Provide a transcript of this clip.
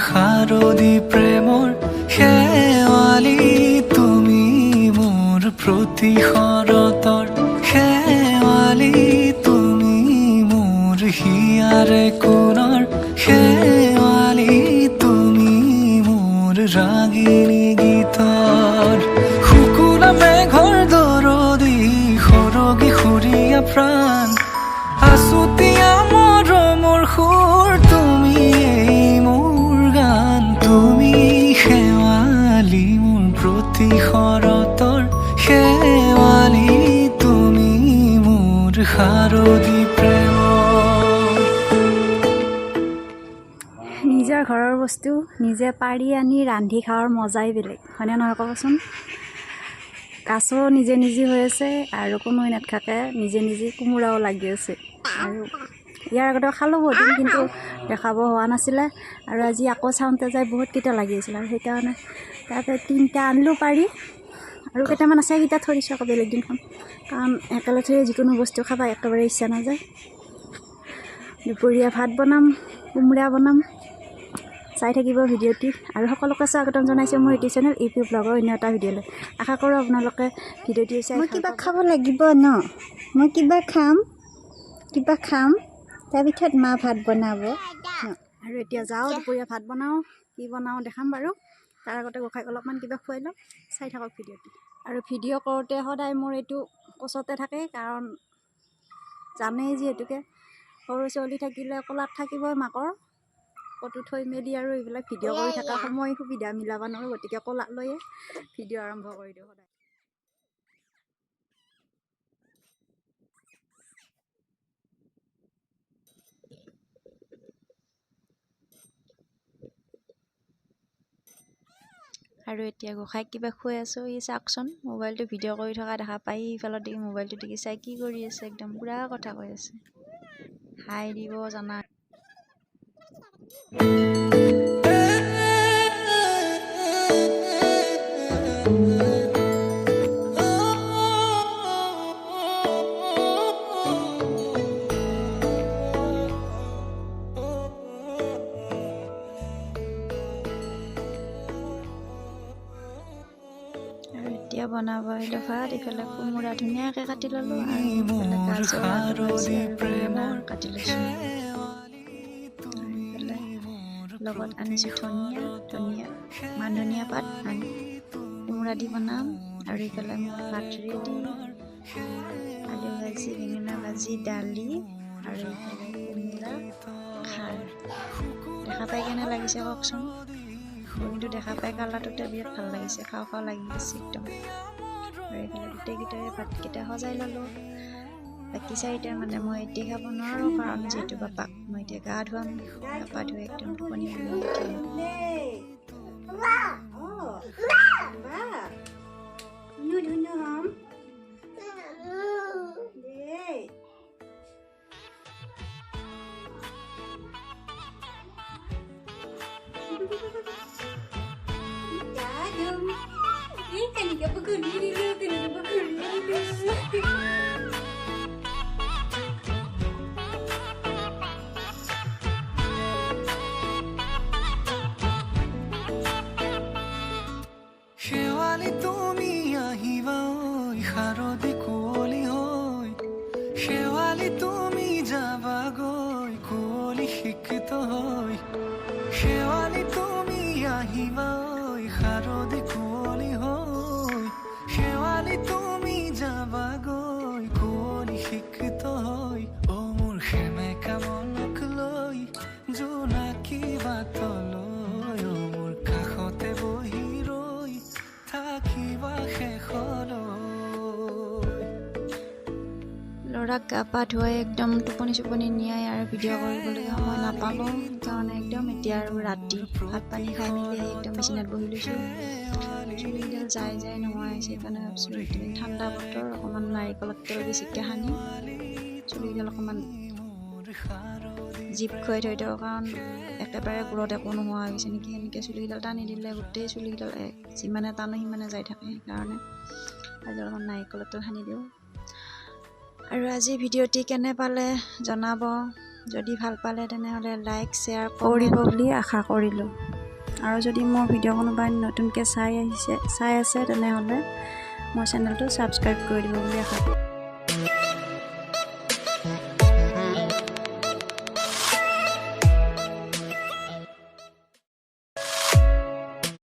শাৰদী প্ৰেমৰ শেৱালি, তুমি মোৰ প্ৰতি শৰতৰ শেৱালি, তুমি মোৰ হিয়াৰে কোণৰ শেৱালি, তুমি মোৰ ৰাগিনী গীতৰ। শুকুলা মেঘৰ দৰদী সৰগী সুৰীয়া প্ৰাণ, আছুতীয়া মৰমৰ সুৰ, তুমি এই মোৰ গান। তুমি শেৱালি মোৰ প্ৰতি শৰতৰ শেৱালি, তুমি মোৰ শাৰদী প্ৰেমৰ। নিজৰ ঘৰৰ বস্তু নিজে পাৰি আনি ৰান্ধি খোৱাৰ মজাই বেলেগ, হয়নে নহয় ক'বচোন? গাছো নিজে নিজে হৈ আছে আৰু কোনোৱে নাথাকে, নিজে নিজে কোমোৰাও লাগি আছে। আৰু ইয়াৰ আগতে খালোঁ বহুত দিন, কিন্তু দেখাব হোৱা নাছিলে। আৰু আজি আকৌ চাওঁতে যাই বহুতকেইটা লাগি আছিল আৰু সেইকাৰণে তাৰপৰা 3টা আনিলোঁ পাৰি, আৰু কেইটামান আছে সেইকেইটা থৈ দিছোঁ আকৌ বেলেগ দিনখন, কাৰণ একেলগে থৈ যিকোনো বস্তু খাব একেবাৰে ইচ্ছা নাযায়। দুপৰীয়া ভাত বনাম, কোমোৰা বনাম, চাই থাকিব ভিডিঅ'টি। আৰু সকলোকে স্বাগতম জনাইছোঁ মোৰ ইউটিউব চেনেল ইউ পি ব্লগৰ অন্য এটা ভিডিঅ'লৈ। আশা কৰোঁ আপোনালোকে ভিডিঅ'টি চাই মই ভাল কিবা পাব। খাব লাগিব ন? মই কিবা খাম, কিবা খাম, তাৰপিছত মা ভাত বনাব। আৰু এতিয়া যাওঁ দুপৰীয়া ভাত বনাওঁ, কি বনাওঁ দেখাম বাৰু। তাৰ আগতে গোসাঁইক অলপমান কিবা খুৱাই লওঁ, চাই থাকক ভিডিঅ'টি। আৰু ভিডিঅ' কৰোঁতে সদায় মোৰ এইটো কোচতে থাকে, কাৰণ জানেই যিহেতুকে সৰু ছোৱালী থাকিলে কোলাত থাকিবই মাকৰ, ক'তো থৈ মেলি আৰু এইবিলাক ভিডিঅ' কৰি থকা সময় সুবিধা মিলাব নোৱাৰোঁ, গতিকে কোলাত লৈয়ে ভিডিঅ' আৰম্ভ কৰি দিওঁ সদায়। আৰু এতিয়া গোসাঁইক কিবা খুৱাই আছোঁ, ই চাওকচোন মোবাইলটো ভিডিঅ' কৰি থকা দেখা পাই ইফালৰ দিগি মোবাইলটো দিগি চাই কি কৰি আছে, একদম পূৰা কথা কৈ আছে, হাই দিব জানা। আৰু এতিয়া বনাব আহিলোঁ ভাত। ইফালে কোমোৰা ধুনীয়াকৈ কাটি ল'লোঁ আৰু ইফালে গাজৰ, আলু ভাজি আৰু বেঙেনা কাটি লৈছোঁ। আৰু ইফালে লগত আনিছোঁ ধনিয়া, ধনিয়া মান ধনিয়া পাত আনি কোমোৰা দি বনাম। আৰু ইফালে মোৰ ভাত ৰেডি, আলু ভাজি, বেঙেনা ভাজি, দালি আৰু ইফালে কোমোৰা খাৰ। দেখা পাই কেনে লাগিছে কওকচোন? মোৰ কিন্তু দেখা পাই কালাৰটোতে বিৰাট ভাল লাগিছে, খাওঁ খাওঁ লাগি গৈছে একদম। আৰু এইফালে গোটেইকেইটাৰে ভাতকেইটা সজাই ল'লোঁ। বাকী 4টা মানে মই এতিয়া খাব নোৱাৰোঁ, কাৰণ যিহেতু বাপাক মই এতিয়া গা ধুৱাম, গা পা ধুই একদম টোপনি মাৰিম এতিয়া। শেৱালি তুমি আহিবা ঐ শাৰদী কুঁৱলী হৈ, শেৱালি তুমি যাবা গৈ কুঁৱলী সিক্ত হৈ, শেৱালি তুমি আহিবা ঐ শাৰদী কুঁৱলী হৈ, শেৱালি তুমি যাবা গৈ কুঁৱলী সিক্ত হৈ। অ মোৰ সেমেকা মনক লৈ জোনাকী বাটলৈ, অ মোৰ কাষতে বহি ৰৈ থাকিবা শেষলৈ। ল'ৰাক গা পা ধুৱাই একদম টোপনি চোপনি নিয়াই আৰু ভিডিঅ' কৰিবলগীয়া সময় নাপালোঁ, সেইকাৰণে একদম এতিয়া আৰু ৰাতি ভাত পানী খাই মেলি আহি একদম বিচনাত বহি লৈছোঁ। চুলিকেইডাল যাই যাই নোহোৱা হৈছে, সেইকাৰণে ভাবিছোঁ এইকেইদিন ঠাণ্ডা বতৰ অকণমান নাৰিকলৰ তেল বেছিকৈ সানি চুলিকেইডাল অকণমান জীপ খুৱাই থৈ দিওঁ, কাৰণ একেবাৰে মূৰত একো নোহোৱা হৈ গৈছে নেকি। সেনেকৈ চুলিকেইডাল টানি দিলে গোটেই চুলিকেইডাল যিমানে টানো সিমানে যাই থাকে, সেইকাৰণে আজি অলপমান নাৰিকলৰ তেল সানি দিওঁ। আৰু আজি ভিডিঅ'টি কেনে পালে জনাব, যদি ভাল পালে তেনেহ'লে লাইক শ্বেয়াৰ কৰিব বুলি আশা কৰিলোঁ। আৰু যদি মোৰ ভিডিঅ' কোনোবাই নতুনকৈ চাই আহিছে, চাই আছে, তেনেহ'লে মোৰ চেনেলটো ছাবস্ক্ৰাইব কৰি দিব বুলি আশা কৰোঁ।